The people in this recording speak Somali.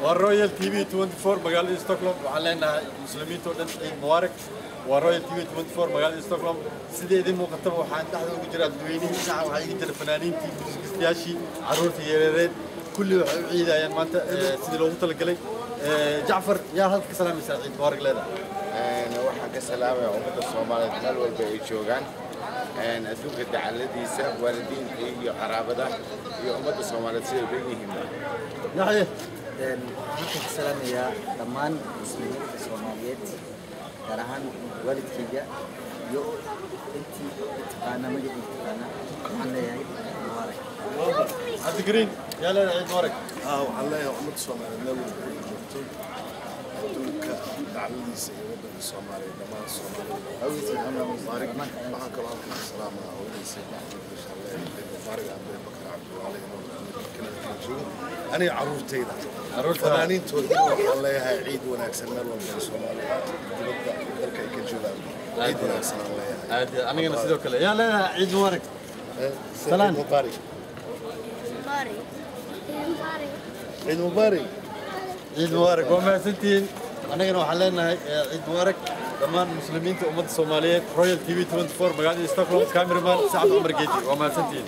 Waa Royal TV 24 magaalada Stockholm. Waxaan leenahay muslimiinta oo dhan ciid mubaarak. Waa Royal TV 24 magaalada Stockholm. Sida idin muuqataba, waxaan dhexda ugu jiraa dadweynihii. Dhinaca waxaa iga jira fanaaniintii, muusikistayaashii, carruurtii yareereed, kulli waxay u ciidayaan maanta sidii loogu talagalay. Jacfar, yaa halka ka salaamaysaa, ciid mubaarak leedahay? Waxaan ka salaamaya ummadda Soomaaliyeed meel walba ay joogaan adduunka dacaladiisa, waalidiinta iyo qaraabada iyo ummadda Soomaaliyeed siday u dhan yihiinba. Yaxye. Waxaan ka salaamayaa dhammaan muslimiinta Soomaaliyeed, gaar ahaan waalidkayga iyo intii taqaana magacii taqaana. Waxaan leeyahay mubaarak. Cabdikariin, yaa leedahay ciid mubaarak? Waxaan leeyahay ummadda Soomaaliyeed meel walba ay joogto adduunka dacladiisa iyo waddanka Soomaaliya, dhammaan Soomaalida mubaarak. Waxaan kaloo halkan ka salaamaa hooyadiisa Maxamed Inshalle, ciid mubaarak. Abe Bakar Cabdiwaale inuu Kanada kala joogo, aniga carruurtayda, fanaaniintooda, waxaan leeyahay ciid wanaagsan meel walba ay Soomaaliya dibadda dalka ay ka joogaan. Ciid wanaagsan aan leeyahay. Aad anigana sidoo kale. Yaa leedahay ciid mubaarak? Salaan mubaarak. Ciid mubaarak. Ciid mubaarak. Waa mahadsantihiin. Annagana waxaan leenahay ciid mubaarak dhammaan muslimiinta ummadda Soomaaliyeed. Royal TV 24 magaalada Stockholm, cameraman Sacad Cumar Geedi. Waa mahadsantihiin.